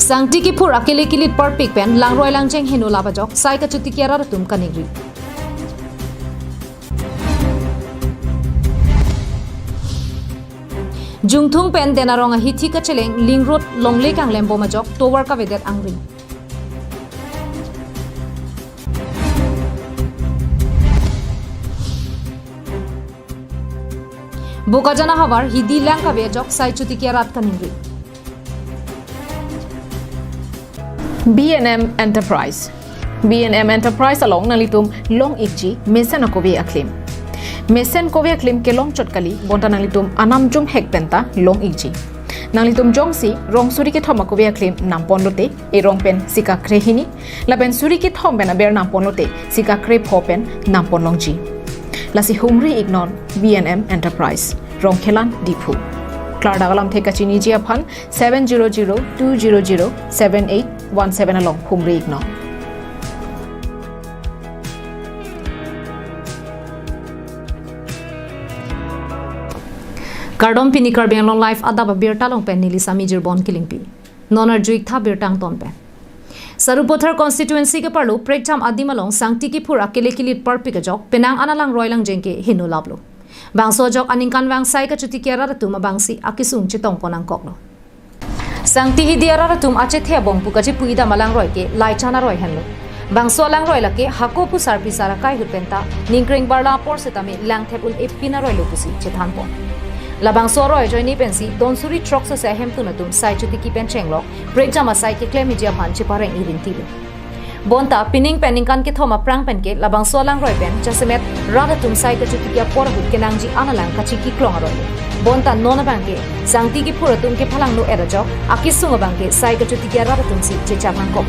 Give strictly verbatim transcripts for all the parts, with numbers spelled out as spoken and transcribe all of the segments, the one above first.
Sangti kiphur akele kilit parpik pen langroi langjeng heno lap ajok sai kachotiki arat atum kaningri. Jungthung pen Denarong ahithi kacheleng link road longle kanglembom ajok tovar kavedet angring. Bokajan ahavar hidi lang kave ajok sai chotiki arat kaningri. B and M Enterprise. B and M Enterprise along nanglitum long-ikji mesen akove aklim. Mesen kove aklim kelong chot kali, bonta nanglitum anam jumhek penta long-ikji. Nanglitum jongsi rong suri kethom akove aklim nampon lote, erong pen sika krehini, lapen suri kethom pen aber nampon lote, sika krepho pen nampon longji. Lasi humri-iknon B and M Enterprise, Rongkhelan, Diphu. Klardak alamthe kachiniji aphan seven zero zero two zero zero seven eight one seven along humri-iknon. Kardom, pini Karbi Anglong Live adap abirta along pen neli Sami Jirbon Kilingpi. Non arju-iktha birta angton pen. Sarupathar constituency keparlo Prekjam adim along sangti kiphur akele kilit parpik ajok penang ana langroi langjeng ke heno laplo. Bangso ajok aningkanvang sai kachotiki arat atum abangsi akesung chetongpon nangkoklo. Sangti hidi arat atum achethe abong pu kachepu-idam alangroi ke laichan aroi henlo. Bangso alangroi lake hako phusar phisar akai ahut penta ningkreng barla apor setame langthep un-e pin aroi lo pusi chethanpon. Labangso aroi ajoine pensi don suri throksose ahemtun atum sai chotiki pen chenglok Prekjam asai keklemji aphan chepareng-i rinti lo. Bonta pining pen ningkan kethom aphrang pen ke labangso alangroi pen jasemet rat atum sai kachotiki apor ahut kenangji an alang kachiki klong aroi. Bonta non abang ke sangti kiphur atum kephalangno-et ajok akesung abang ke sai kachotiki arat atumsi chechak nangkok.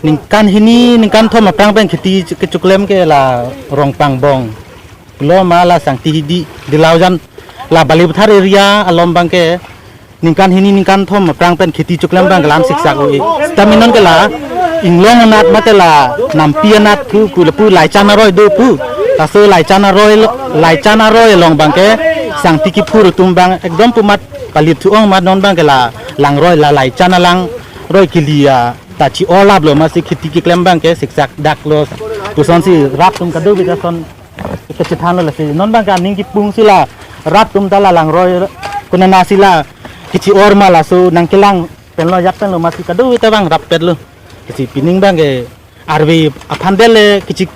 Ningkan hini ningkan thom aphrang pen kheti kechoklem ke la Rongpangbong. Lo ma la sangti hidi Dilaujan la Balipathar area along abang ke ningkan hini ningkan thom aphrang pen kheti choklem abang ke lam siksak-o-e. Tame non ke la inglong anat mate la nampi anat pu ku lapu laichan aroi do pu. Laso laichan aroi lo, laichan aroi along abang ke sangti kiphur atum abang ekdom pu mat palit thu-ong mat non abang ke la langroi la laichan alangroi kili ata chi-or laplo masi kheti keklem abang ke siksak daklo. Lasonsi rat atum kadokave ta son kechethanlo lasi. Non abang ke aning kipungsi la rat atum ta la langroi konatsi la kechi-or ma laso nangkelang penlo ajat penlo masi kadokave ta abang rappetlo. Lasi pining abang ke arve aphan det le kechi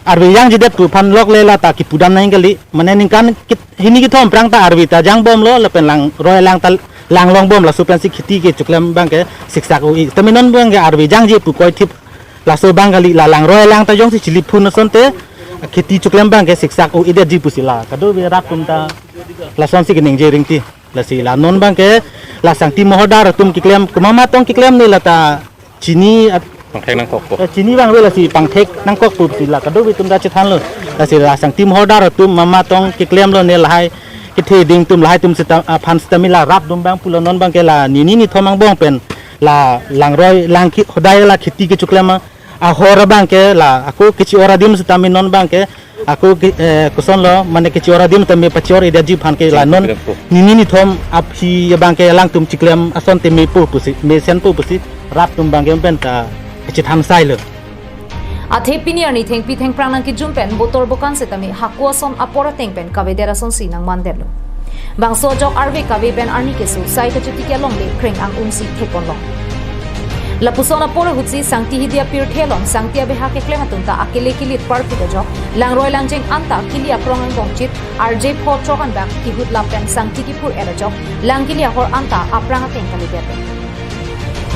arve jangjedet pu aphan lok le la ta kipudam nang kali. Mane ningkan kit-, hini kethom aphrang ta arve ta jangbomlo lapen langroi lang ta langlongbom laso pensi kheti kechoklem abang ke siksak-o-e. Tame non abang ke arve jangje pu koithip laso abang kali la langroi lang ta jongsi chiliphun asonte kheti choklem abang ke siksak-o-edetji pusi la kadokave rat atum ta lasonsi keningje rinti. Lasi la non abang ke la sangti mohordar atum keklem komat ma tong keklem ne la ta chini at- Pangthek nangkokpo. Eh, chini abang ave lasi pangthek nangkokpo pusi la kadokave atum ta chethanlo. Lasi la sangti mohordar atum komat ma tong keklemlo ne lahai kethe ding atum lahai atum seta aphan setame la rat atum abang pulo non abang ke la nini nithom angbong pen la langroi lang ki hodai la kheti kechoklem ahor abang ke la ako kechi-or adim setame non abang ke ako ke, eh, kosonlo mane kechi-or adim tame pachi-or-edetji aphan ke la non nini nithom aphi abang ke alangtum chiklem ason tame po pusi mesenpo pusi rat atum abang ke penta kechethan sailo. Athe pini arni thengpi thengphrang nangkejum pen botor bokan setame hako ason apor ateng pen kavedet asonsi nangmandetlo. Bangso ajok arve kave pen arni keso sai kachotiki alongle kreng ang-ungsi thekponlong. Lapuson apor ahutsi sangti hidi apirthe along sangti abeha keklem atum ta akele kilit parpik ajok langroi langjeng anta kili akrong angbong chit arje pho chok anbak kihut lap pen sangti kiphur-et ajok lang kili ahor anta aphrang ateng kalidet.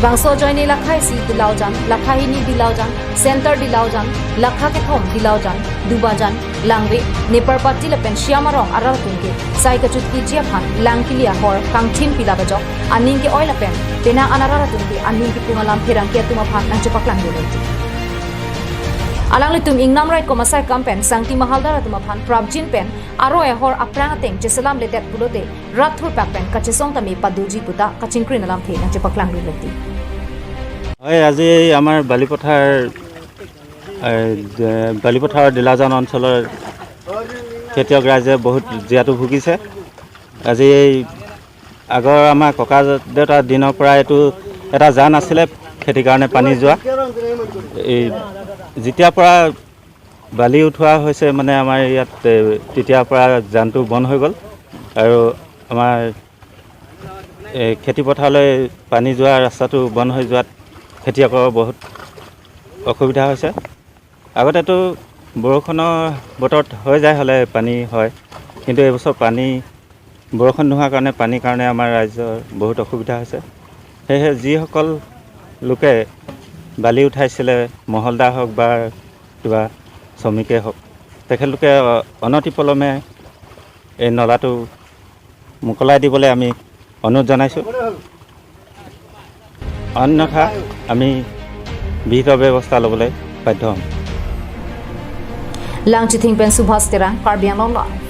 Bangso ajoine lakha isi Dilaujan, lakha hini Dilaujan, center Dilaujan, lakha kethom Dilaujan, Dubajan, Langve, Neparpati lapen Siamarong arat atum ke sai kachotikiji aphan lang kili ahor kangthin pilap ajok aning ke-oi lapen penang an arat atum ke aning kipung alam pherangke atum aphan nangchepaklang dun. Alanglitum ingnam raikom asai kam pen sangti mahaldar atum aphan prapjin pen aroi ahor aphrang ateng cheselamledet pulote rat thurpak pen kachesong tame padoji puta kachingkrin alamthe nangchepaklang dun leti. হয়, আজি আমাৰ বালিপথাৰ এই যে বালিপথাৰৰ ডিলাজান অঞ্চলৰ খেতিয়ক ৰাইজে বহুত জীয়াতু ভুগিছে। আজি এই আগৰ আমাৰ ককা দেউতাৰ দিনৰ পৰা এইটো এটা জান আছিলে খেতিৰ কাৰণে পানী যোৱা। এই যেতিয়াৰ পৰা বালি উঠোৱা হৈছে, মানে, আমাৰ ইয়াত, এ, তেতিয়াৰ পৰা জানটো বন্ধ হৈ গ'ল আৰু আমাৰ, এ, খেতিপথাৰলৈ পানী যোৱা ৰাস্তাটো বন্ধ হৈ যোৱাত খেতিয়কৰ বহুত অসুবিধা হৈছে। আগতেতো বৰষুণৰ বতৰত হৈ যায়, হ'লে পানী হয়, কিন্তু এইবছৰ পানী, বৰষুণ নোহোৱাৰ কাৰণে, পানীৰ কাৰণে আমাৰ ৰাইজৰ বহুত অসুবিধা হৈছে। সেয়েহে যিসকল লোকে বালি উঠাইছিলে, মহলদাৰ হওক বা কিবা শ্ৰমিকে হওক, তেখেতলোকে, অ, অনতিপলমে এই নলাটো মোকলাই দিবলৈ আমি অনুৰোধ জনাইছোঁ। অন্যথা আমি বিহিত ব্যৱস্থা ল'বলৈ বাধ্য হ'ম। Langchithing pen Subhas Terang, Karbi Anglong Live.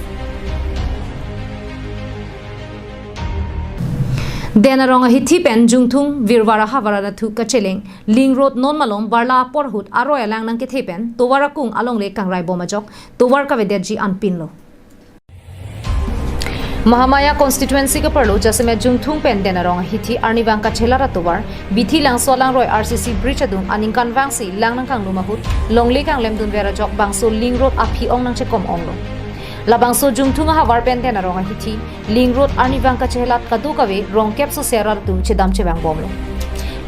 Denarong ahithi pen Jungthung Virvar ahavar arathu kacheleng Link Road non malom Barla apor ahut aroi alang nangkethe pen tovar akung alongle kangrai bom ajok tovar kavedetji anpinlo. Mahamaya constituency keparlo jasemet Jungthung pen Denarong ahithi arnivang kachelar atovar, Bithi Langso alangroi R C C bridge adung aningkanvangsi lang nangkanglum ahut, longle kanglemdunver ajok bangso Link Road aphi-ong nangchekom-onglo. Labangso Jungthung ahavar pen Denarong ahithi, Link Road arnivang kachelat kadokave rongkep sose arat atum chedam chevang bomlo.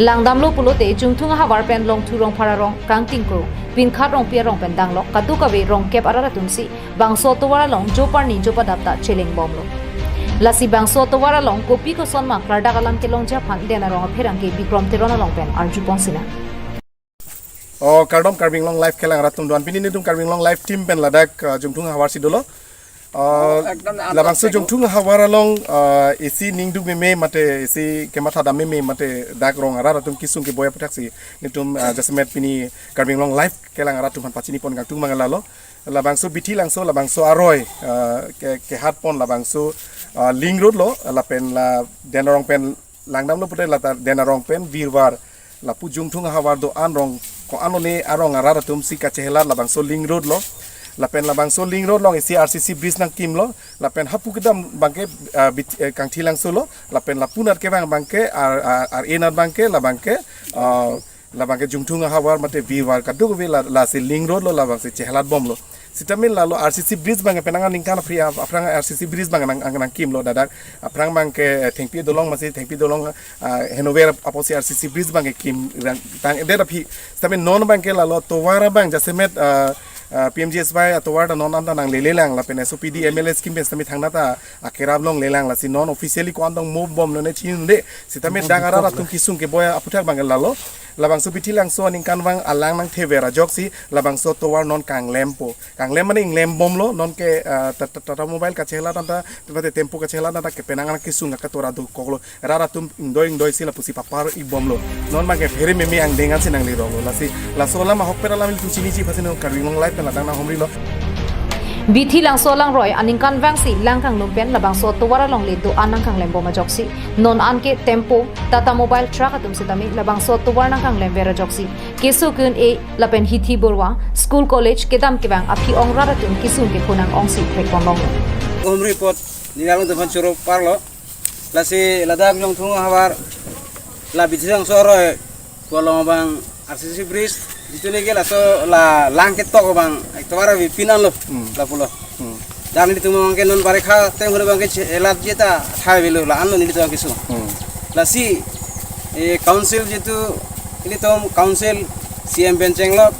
Langdamlo pulote Jungthung ahavar pen Longthu Rongphar arong, Kangtingkro, Pinkhat Rongpi arong pen danglok kadokave rongkep arat atumsi bangso tovar along joparni jopadap ta cheleng bomlo. Lasi bangso tovar along kopi koson ma klardak alam kelongji aphan Denarong apherangke Bikrom Teron along pen arjupon sinang. O, kardom Karbi Anglong Live kelang arat atum do-an, pini nelitum Karbi Anglong Live team pen ladak, uh, Jungthung ahavarsi dolo. Uh, ekdom labangso Jungthung ahavar along, uh, isi ningduk meme mate isi kematha dam meme mate dak rong arat atum kesung keboi aputhaksi nelitum, uh, jasemet pini Karbi Anglong Live kelang arat atum aphan pachinipon kangtung mang lalo. Labangso Bithi Langso, labangso aroi, uh, ke, kehatpon labangso, uh, Link Road lo, lapen la Denarong pen langdamlo pute lata Denarong pen Virvar lapu Jungthung ahavar do-an rong ko-an lone arong arat atumsi kachehelar labangso Link Road lo. Lapen labangso Link Road along isi R C C bridge nangkimlo. Lapen hapu kedam abangke, ah, Bit-, eh, Kangthi Langso lo. Lapen lapu nat kevang abangke ar, ar, ar, e nat abangke labangke, ah, labangke Jungthung ahavar mate Virvar kadokave la, lasi Link Road lo, labangsi chehelat bomlo. Sitame lalo R C C bridge abangke penang aningkan aphi ap-, aphrang R C C bridge abang nang, nang, nangkimlo dadak. Aphrang abangke, eh, thengpi dolong masi thengpi dolong, ah, henover apotsi R C C bridge abangke kim rang tang edet aphi. Sitame non abangke lalo tovar abang jasemet, ah, ah, P M G S Y atovar ta non anta nanglelelang lapen S O P D M L A scheme pen sitame thangnat ta akerap longlelang, lasi non officially ko-an tong mo bomlo ne chinine. Sitame dak arat atum kesung keboi aputhak abangke lalo. Labangso Bithi Langso aningkanvang alang nangthever ajoksi labangso tovar non kanglempo. Kanglem mane inglem bomlo, nonke, ah, ta-, ta-, Tata Mobile kachehelat anta, mate Tempo kachehelat anta kepenang anak kesung akatora dokoklo. Rat atum ingdoi ingdoisi lapusi papar-ik bomlo. Non abangke phere meme angdeng ansi nangleroklo. Lasi, laso alam ahokpet alam ilitum chiniji aphansi non Karbi Anglong Live pen ladak nanghumrilo. Bithi Langso alangroi aningkanvangsi lang kanglum pen labangso tovar alongle do-an nangkanglem bom ajoksi non anke Tempo, Tata Mobile truck atum sitame labangso tovar nangkanglemver ajoksi keso kun e lapen hithi borwa, school college kedam kevang aphi-ong rat atum kesung kepho nang-ongsi prekpon longlo. Humri apot neli alangtum aphan choro parlo. Lasi ladak Jungthung ahavar la Bithi Langso aroi pu along abang R C C bridge, jitu neke laso la lang ketok abang tovar avepin anlo. Hmm. Lapulo. Hmm. Dan nelitum abangke non barekha ateng hore abangke che-, elat jeta thai velo la-anlo nelitum abangke kesung. Hmm. Lasi, eh, council jitu nelitum council C M pen chenglok,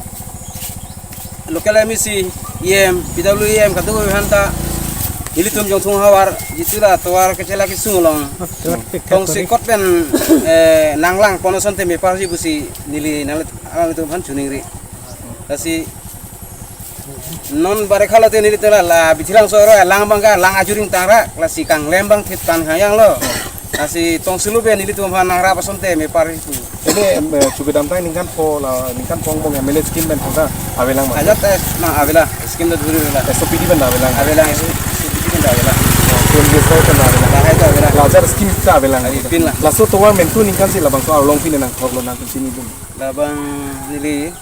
local M A C, E M, P W E M, kadokave aphanta nelitum Jungthung ahavar jitu la tovar kechela kesung along tongsekot pen, eh, nanglang pon asonte meparji pusi neli nangli, nanglitum aphan choningri. Lasi non barekha lote nelitum la, la Bithi Langso aroi alang abangke lang ajuring tangra, lasi kanglem abang thip tan khang yanglo. Lasi tongselo pen nelitum aphan nangrap asonte mepar ipu. Ini, em, eh, chukedam ta ningkan pho la, ningkan pho angbong M L A scheme pen thangta avelang ma? Ajat, eh, ma avelang, scheme ta dhuri avelang. S O P D pen avelang. Avelang, S O P D pen avelang. P M G S Y pen avelang. Lahai ta avelang. Lajar scheme ta avelang. Avepin la. Laso tovar mentu ningkansi labangso arlong pine nangthoklo nangchinidun. Labang neli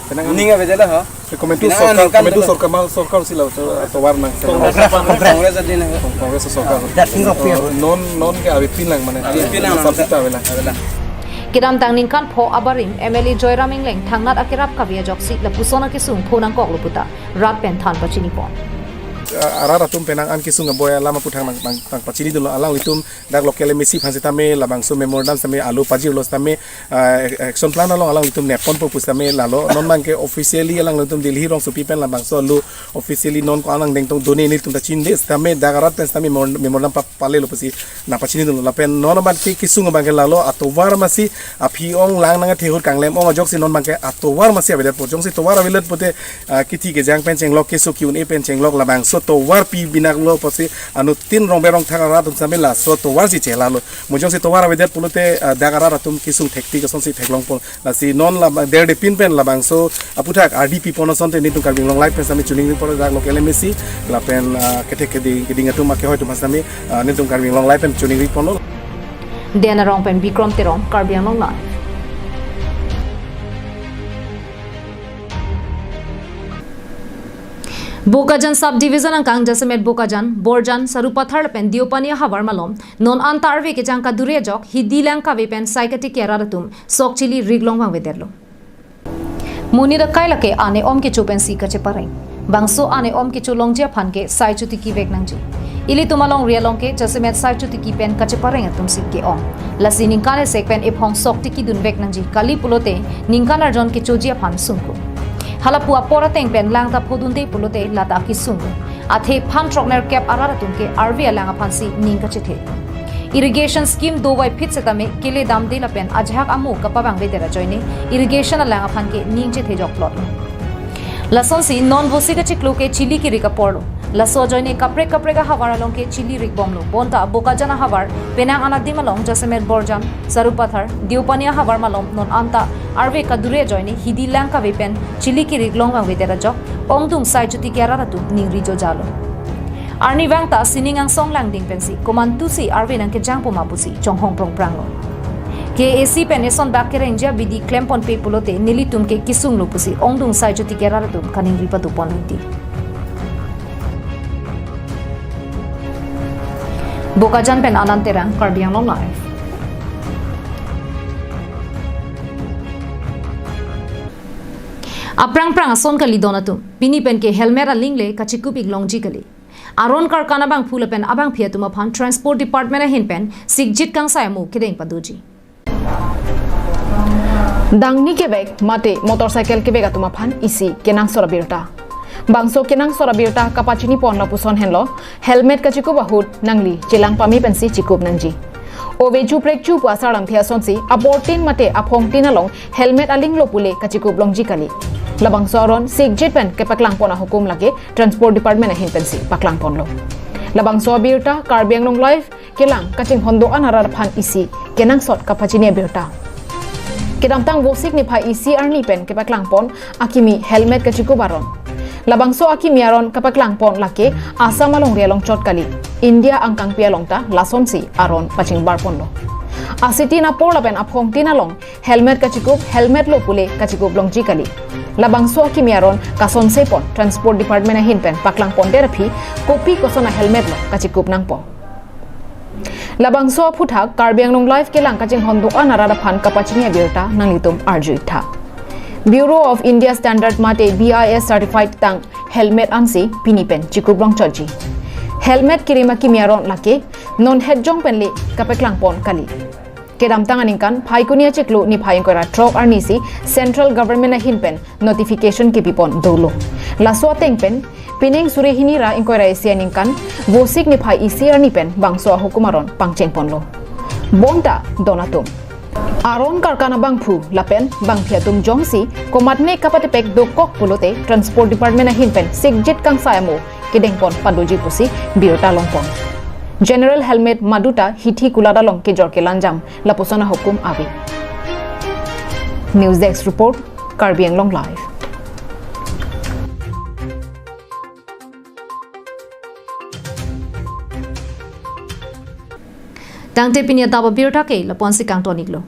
Penang ning avedetlo ho. Komantu penang sorkar, ningkan komantu dolo. Sorkar mal sorkar si la to, tovar nang. Congress, Congress adin ho. Congress sorkar. That thing of fear. Non, non ke avepin lang mane. Avepin lang, sapta avela. Avela. Kedamtang ningkan pho abarim M L A Joyram Engleng thangnat akerap kave ajoksi lapuson akesung pho nangkoklo pu ta rat pen than pachinipon. A-, arat atum penang an kesung aboi alam aphuthak nang, nang, nangpachinidunlo, alanglitum dak local M A C aphan sitame labangso memorandum sitame alo pajirlo sitame, ah, action plan along alanglitum nepponpo pu sitame lalo. Non abangke officially alanglitum Delhi rongsopi pen labangso alo officially non ko-an angdeng tong done nelitum ta chinde sitame dak arat pen sitame memor-, memorandum pa-, palelo pusi nangpachinidunlo. Lapen non abangke kesung abangke lalo, atovar masi aphi ong lang nang athe ahut kanglem ong ajoksi non abangke atovar masi avedetpo. Jongsi tovar avedet pute, ah, kithi kejang pen chenglok, keso ki-un-e pen chenglok, labangso tovar pi binaklo pusi anuttin rongbe rongthak arat atum sitame laso tovar si chelalo. Mo jongsi tovar avedet pulote, ah, dak arat atum kesung thektik asonsi theklongpo. Lasi non la der depin pen labangso aphuthak ardi pipon asonte nelitum Karbi Anglong Live pen sitame choningri ponlo dak local M A C lapen, ah, kethek keding, keding atum akehoi atum sitame, ah, nelitum Karbi Anglong Live pen choningri ponlo. Dena Rong pen Bikrom Teron, Karbi Anglong Live. Bokajan Sub Division angkang jasemet Bokajan, Borjan, Sarupathar lapen Deopani ahavar malom non anta arve kejang kadure ajok hidi lang kave pen sai katiki arat atum sok chili rik long vangvedetlo. Monit akai lake ane om kecho pensi kachepareng. Bangso ane om kecho longji aphan ke sai chotiki vek nangji. Ilitum alongri along ke jasemet sai chotiki pen kachepareng atum si ke-ong. Lasi ningkan esek pen ephong sok tiki dun vek nangji kali pulote ningkan arjon kechoji aphan sungkun. Halapu apor ateng pen lang ta phodunde pulote lata akesung. Athe phan throknerkep arat atum ke arve alang aphansi ning kachethe. Irrigation scheme dovai phit setame kele damde lapen ajahak amo kapavangvedet ajoine irrigation alang aphan ke ning chethe jokplotlo. Lasonsi non Vosik achiklo ke chili kirik aporlo. Laso ajoine kaprek kaprek ahavar along ke chili rik bomlo. Bonta Bokajan ahavar penang anadim along jasemet Borjan, Sarupathar, Deopani ahavar malom non anta arve kadure ajoine hidi lang kave pen chili kirik long vangvedet ajok ongdung sai chotiki arat atum ningri jojalo. Arnivang ta sining angsong langding pensi komantusi arve nangkejangpo ma pusi chonghong prongpranglo. K A A C pen eson bak kerengji abidi klemponpe pulote nelitum ke kesunglo pusi ongdung sai chotiki arat atum kaningri padopon longji. Bokajan pen Anand Terang, Karbi Anglong Live. Aphrang phrang ason kali don atum, pini pen ke helmet aling le kachikup ik longji kali. Aron karkana abangphu lapen abangpi atum aphan Transport Department ahin pen sikjit kangsai amo kedeng padoji. Dangni kevek mate motorcycle kevek atum aphan isi kenangsot abirta. Bangso kenangsot abirta kapachinipon lapuson henlo, helmet kachikup ahut nangli chelang pame pensi chikup nangji. Ove chuprek chu pu asar lamthe asonsi abortin mate aphongtin along helmet alinglo pule kachikup longji kali. Labangso aron sikjit pen kepaklangpon ahukum lake Transport Department ahin pensi paklangponlo. Labangso abirta Karbi Anglong Live kelang kachinghon do-an arat aphan isi kenangsot kapachini abirta. Kedamtang Vosik niphai isi arni pen kepaklangpon akimi helmet kachikup aron. Labangso akimi aron kepaklangpon lake Assam alongri along chot kali. India angkangpi along ta lasonsi aron pachingbarponlo. Asitin apor lapen aphongtin along helmet kachikup, helmet lo pule kachikup longji kali. Labangso akimi aron kasonsepon Transport Department ahin pen paklangpondet aphi kopi koson a-helmet lo kachikup nangpo. Labangso aphuthak Karbi Anglong Live kelang kachinghon do-an arat aphan kapachini abirta nanglitum arju-ik tha. Bureau of India Standard mate B I S certified tang helmet ansi pini pen chikup longchotji. Helmet kirim akimi aron lake non hetjong pen le kapaklangpon kali. Kedamtang aningkan Phaikuni achiklo niphai ingkoi ra throk arnisi Central Government ahin pen notification kipipon dolo. Laso ateng pen pining suri hini ra ingkoi ra isi aningkan Vosik niphai isi arni pen bangso ahukum aron pangchengponlo. Bonta don atum, aron karkana abangphu lapen bangpi atum jongsi komatne kapatepek dokok pulote Transport Department ahin pen sikjit kangsai amo kedengpon padoji pusi birta longpon. General helmet maduta hithi kulat along kejor kelanjam lapuson ahukum ave. News Desk Report, Karbi Anglong Live. Tangte pini adap abirta ke lapu-ansi kangton-iklo.